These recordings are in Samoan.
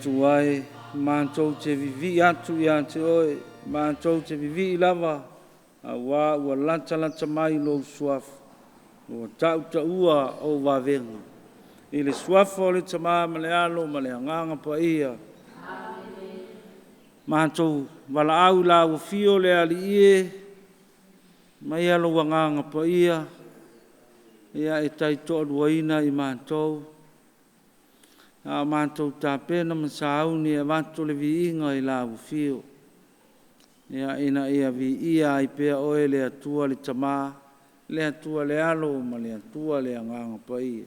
Atua e, matou te vivii atu ia te Oe, matou te vivii lava, auā ua latalata mai lou Suafa, ua tautaua ou vavega. I le Suafa o le Tamā ma le Alo ma le Agaga Paia. Matou valaau i lau Afio le Alii e, maia lou Agaga Paia, ia e taitoaluaina i matou, a o matou tapena ma sauni e avatu le viiga i lau Afio, ia ina ia viia ai pea Oe le Atua le Tamā, le Atua le Alo ma le Atua le Agaga Paia.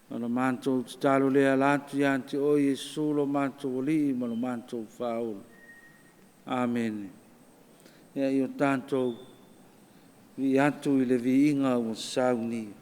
O le matou tatalo lea e ala atu ia te Oe Iesu lo matou Alii ma lo matou Faaola. Amene. Ia, ia tatou vivii atu i le viiga ua saunia.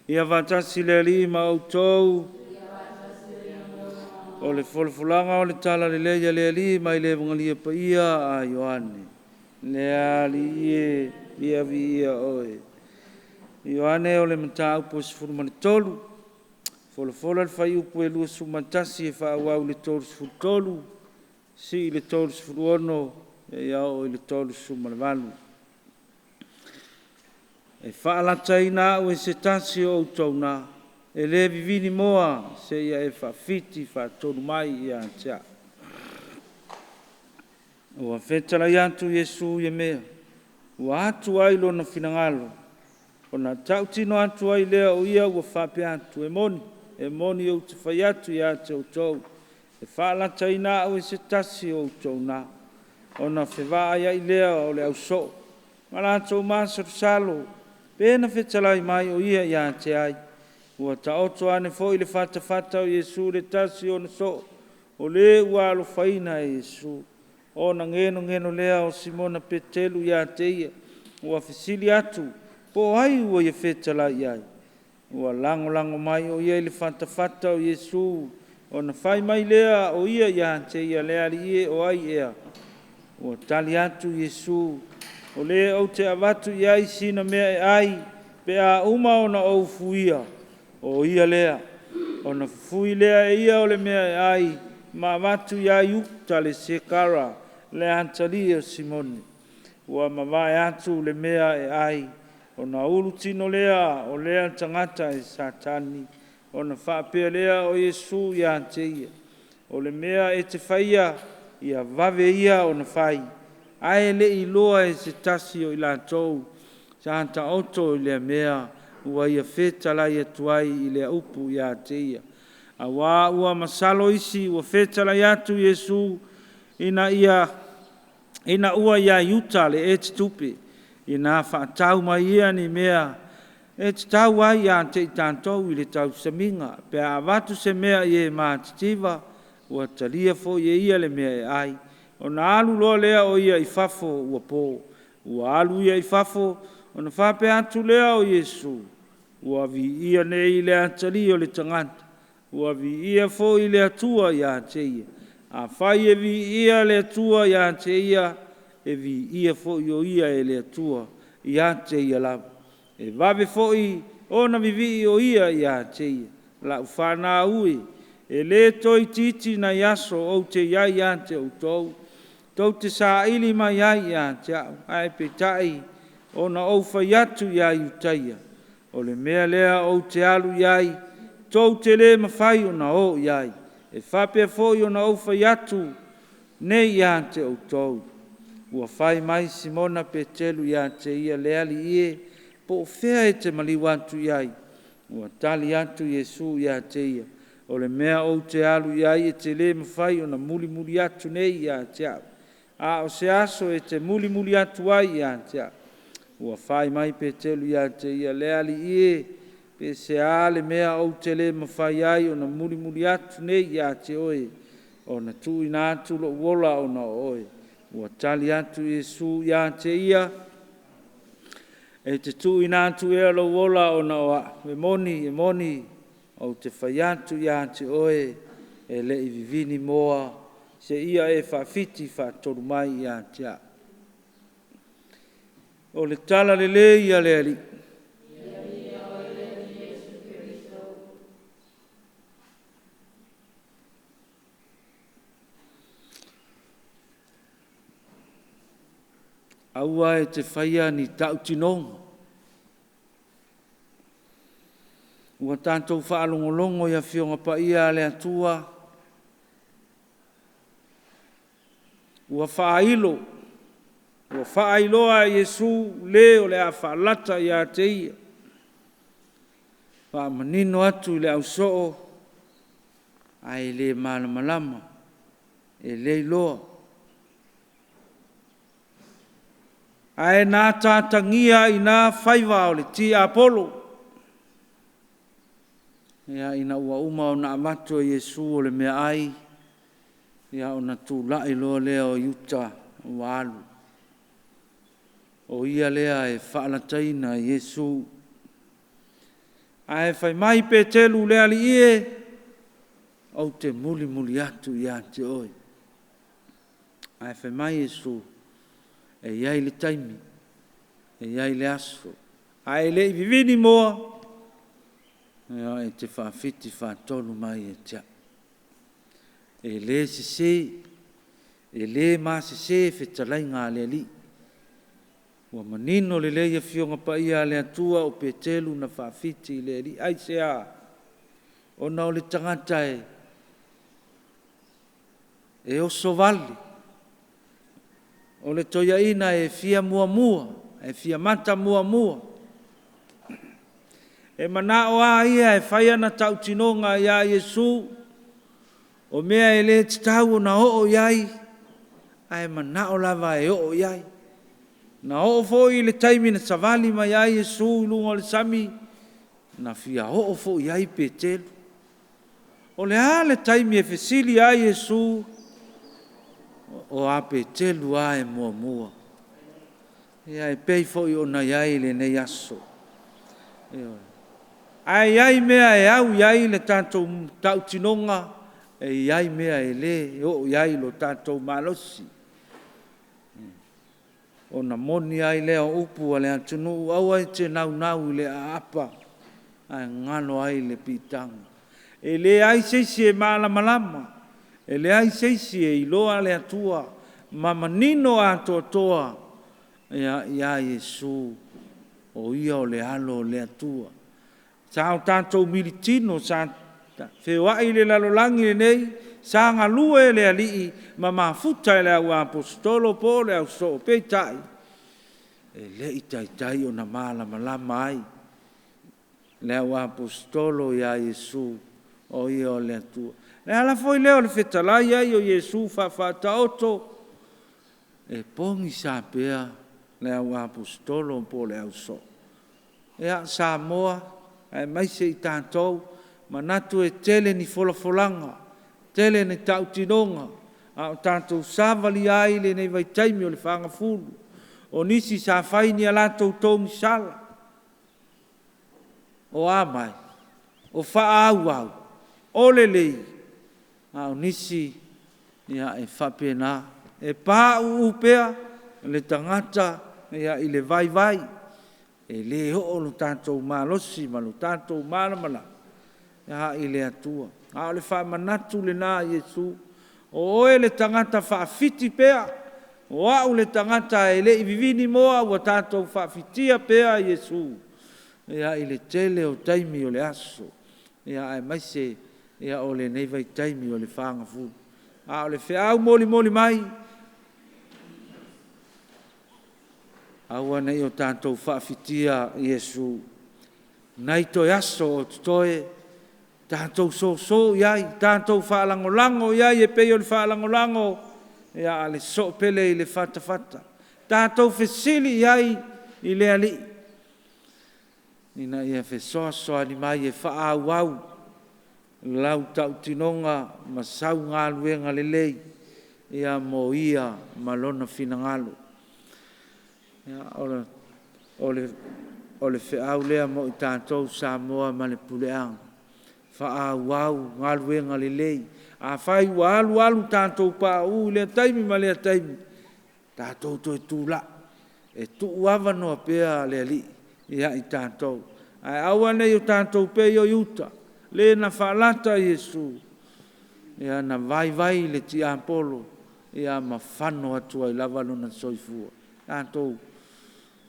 Ia faatasi le Alii ma outou. O le folafolaga o le Tala Lelei a le Alii mai le Evagelia Paia a Ioane. Le Alii e, ia viia Oe. Ioane o le mataupu e 13, folafola le fuaiupu e 21 e faaauau i le 33, sii i le 36, seia oo i le 38. E faalataina au e se tasi o outou na, e le vivini moa seia e faafiti faatonu mai ia te a'u. Ua fetalai atu Iesu ia mea, ua atu ai lona finagalo, ona tautino atu ai lea o ia ua faapea atu, e moni, e moni ou te fai atu ia te outou, e faalataina au e se tasi o outou na. Ona fevaaiai lea o le ausoo, ma latou masalosalo, pe na fetalai mai o ia ia te ai. Ua taoto ane foi le fatafata o Iesu i le tasi o ona soo, o le ua alofaina e Iesu. Ona genogeno lea o Simona Petelu ia te ia, ua fesili atu, po Po o ai ua ia fetalai i ai? Ua lagolago mai o ia i le fatafata o Iesu, ona fai mai lea o ia ia te ia, Le Alii e, o ai ea? Ua tali atu Iesu, O le ou te avatu i ai sina mea e ai, pe a uma ona ou fuia, o ia lea. Ona fufui lea e ia o le mea e ai, ma avatu ia Iuta le Sekara, le atalii o Simone. Ua mavae atu le mea e ai, ona ulutino lea o lea tagata e Satani. Ona faapea lea o Iesu ia te ia, O le mea e te faia, ia vave ia ona fai. Ae le i iloa e se tasi o i latou sa taoto i lea mea ua ia fetalai atu ai i lea upu ia te ia. Auā ua masalo isi ua fetalai atu Iesu ina ia ina ua iā Iuta le ēte tupe, ina faatau mai ia ni mea e tatau ai ia te i tatou i le tausamiga, pe a avatu se mea i e matitiva, ua talia foi e ia le mea e ai. Ona alu loa lea o ia i fafo ua po. Ua alu ia i fafo, ona faapea atu lea o Iesu, Ua viia nei le atalii o le tagata, ua viia foi le Atua ia te ia. Afai e viia le Atua ia te ia, e viia foi o ia e le Atua ia te ia lava. E vave foi ona vivii o ia ia te ia. Lau fanau e, e lē toe itiiti nai aso ou te i ai ia te outou. Tou te saili mai ai ia te a'u, ae peitai ona ou fai atu iā Iutaia, O le mea lea ou te alu i ai, tou te lē mafai ona o i ai. E faapea foi ona ou fai atu nei ia te outou. Ua fai mai Simona Petelu ia te ia, Le Alii e, po o fea e te maliu atu i ai? Ua tali atu Iesu ia te ia, O le mea ou te alu i ai e te lē mafai ona mulimuli atu nei ia te a'u, a o se aso e te mulimuli atu ai ia te a'u. Ua fai mai Petelu ia te ia, Le Alii e, pe se a le mea ou te lē mafai ai ona mulimuli atu nei ia te oe, ona tuuina atu lo'u ola ona o oe? Ua tali atu Iesu ia te ia, E te tuuina atu ea lou ola ona o a'u? E moni, e moni, ou te fai atu ia te oe, e le i vivini moa, seia e faafiti faatolu mai ia te a'u. O le tala lelei a le Alii. Aua e te faia ni tautinoga. Ua tatou faalogologo i Afioga Paia a le Atua, ua faailo, ua faailoa e Iesu le o le a faalata ia te Ia. Faamanino atu i le ausoo, ae le malamalama, e le iloa. Ae na ataatagia ai i ina faiva o le tiapolo. Ia, ina ua uma ona avatu e Iesu o le meaai, ia ona tulai loa lea o Iuta ua alu. O ia lea e faalataina Iesu. Ae fai mai Petelu, Le Alii e, ou te mulimuli atu ia te oe. Ae fai mai Iesu, E i ai le taimi, e i ai le aso, ae le i vivini moa, ia e te faafiti faatolu mai ia te a'u. E le sesē, e le masesē fetalaiga a le Alii. Ua manino lelei Afioga Paia a le Atua o Petelu na faafiti i le Alii. Aisea? Ona o le tagata e e oso vale, o le toeaina e fia muamua, e fia mata muamua. E manao lava ia e fai ana tautinoga ia Iesu, o mea e le tatau ona oo i ai, ae manao lava e oo i ai. Na oo foi i le taimi na savali mai ai Iesu i luga o le sami, na fia oo foi i ai Petelu. O le a le taimi e fesili ai Iesu? O a Petelu lava e muamua. Ia e pei foi ona i ai lenei aso. Ioe. Ae i ai mea e au i ai le tatou tautinoga, e i ai mea e lē oo i ai lo tatou malosi. Ona moni ai lea o upu a le atunuu, aua e te naunau i le aapa ae galo ai le piitaga. E leai se isi e malamalama, e leai se isi e iloa le Atua ma manino atoatoa ia Iesu, o Ia o le Alo o le Atua. Sa o tatou militino, sa feoai i le lalolagi lenei, sa galue le Alii ma mafuta e le au aposetolo po o le ausoo, peitai, e le i taitai ona malamalama ai le au aposetolo ia Iesu, o Ia o le Atua. O le ala foi lea o le fetalai ai o Iesu faafaataoto, e pogisa pea le au aposetolo po o le ausoo. Ia, Samoa aemaise i tatou, manatu e tele ni folafolaga, tele ni tautinoga, a o tatou savalia ai i lenei vaitaimi o le fagafulu. O nisi sa fai ni a latou togisala, o a mai? O faaauau, o lelei, a o nisi e faapena, e pauu pea le tagata i le vaivai, e le oo lo tatou malosi ma lo tatou malamalama i le Atua. A o le faamanatu lena a Iesu, o oe le tagata faafiti pea, o au le tagata e le i vivini moa ua tatou faafitia pea Iesu i le tele o taimi o le aso, aemaise o lenei vaitaimi o le fagafulu. A o le feau molimoli mai, aua ne i o tatou faafitia Iesu. Nai toe aso o totoe, tatou soso i ai, tatou faalagolago i ai e pei o le faalagolago a le soopele i le fatafata. Tatou fesili i ai i le Alii ina ia fesoasoani mai e faaauau lau tautinoga ma sau galuega lelei mo Ia ma Lona finagalo. O le feau lea mo i tatou Samoa ma le puleaga, faaauau galuega lelei. Afai ua alu alu tatou pauu i lea taimi ma lea taimi, tatou toe tulai e tuuavanoa pea le Alii ia i tatou. Ae aua ne i o tatou pei o Iuta, le na faalata Iesu, na vaivai le tiapolo ma fano atu ai lava lona soifua. Tatou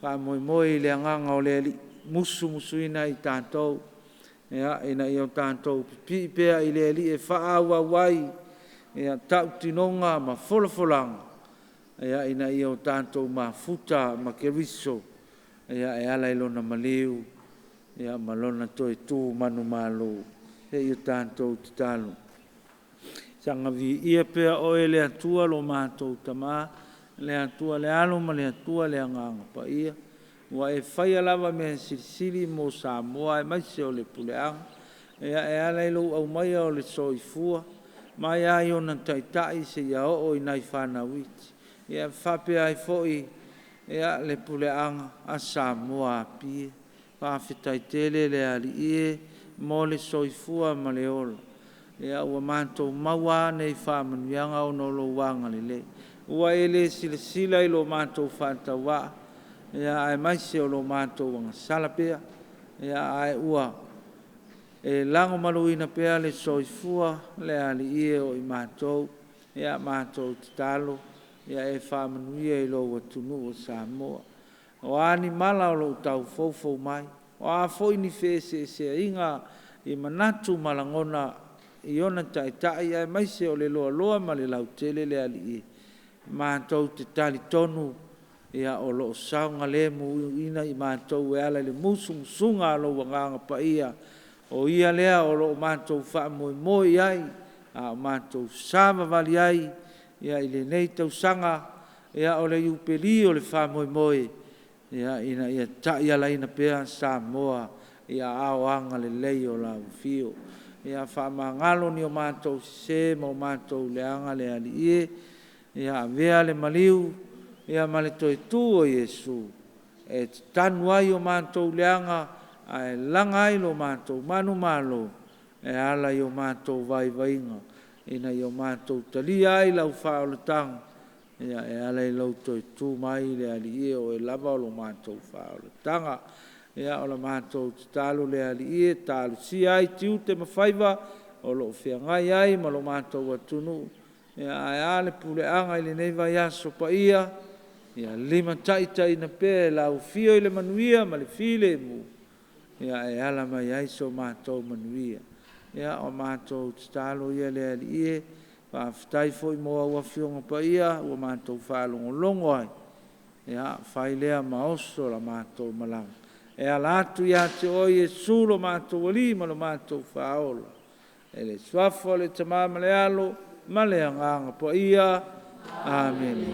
faamoemoe i le agaga o le Alii, musumusuina i tatou ina ia o tatou pipii pea i le Alii e faaauau ai tautinoga ma folafolaga ina ia o tatou mafuta ma Keriso e ala i Lona maliu ma Lona toe tu manumalo. Se i o tatou tatalo. Saga viia pea Oe le Atua lo matou Tama, le Atua le Alo ma le Atua le Agaga Paia, ua e faia lava mea silisili mo Samoa aemaise o le puleaga, e ala i lou aumaia o le soifua, mai lava i ona taitai seia oo i nai fanau iti. Ia faapea ai foi le puleaga a Samoa Apia. Faafetai tele le Alii e mo le soifua ma le ola. Ua matou maua a nei faamanuiaga ona o lou agalelei. Ua e le silasila i lo matou faatauvaa, aemaise o lo matou agasala pea, ae ua e lagomaluina pea le soifua le Alii e o i matou. Matou tatalo, ia e faamanuia i lou atunuu o Samoa. O a ni mala o lo o tau foufou mai, o a foi ni feeseeseaiga i manatu ma lagona i ona taitai aemaise o le loaloa ma le lautele le Alii e, matou te talitonu o lo o saogalemuina i matou e ala i le musumusuga a lou Agaga Paia, o Ia lea o lo o matou faamoemoe i ai, a o matou savavali ai i lenei tausaga o le Iupeli o le faamoemoe, ina ia taialaina pea Samoa i aao agalelei o lau Afio. Ia faamagalo ni o matou sese ma o matou leaga le Alii e, ia avea le maliu ia ma le toe tu o Iesu, e tatanu ai o matou leaga, ae laga ai lo matou manumalo, e ala i o matou vaivaiga, ina ia matou talia ai lau faaolataga, ia e ala i lou toe tu mai le Alii e, o oe lava o lo matou faaolataga. Ia o la matou tatalo lea Alii e, talosia ai tiute ma faiva o lo o feagai ai ma lo matou atunuu, ia ae a le puleaga i lenei vaiaso paia, ia limataitaiina pea e lau afio i le manuia ma le filemu, ia e ala mai ai so matou manuia. Ia o matou tatalo ia le Alii e, faafetai foi mo au Afioga Paia ua matou faalogologo ai, ia fai lea ma oso la matou malaga, e ala atu ia te oe Iesu lo matou Alii ma lo matou Faaola, i le Suafa o le Tama ma le Alo ma le Agaga Paia. Amene.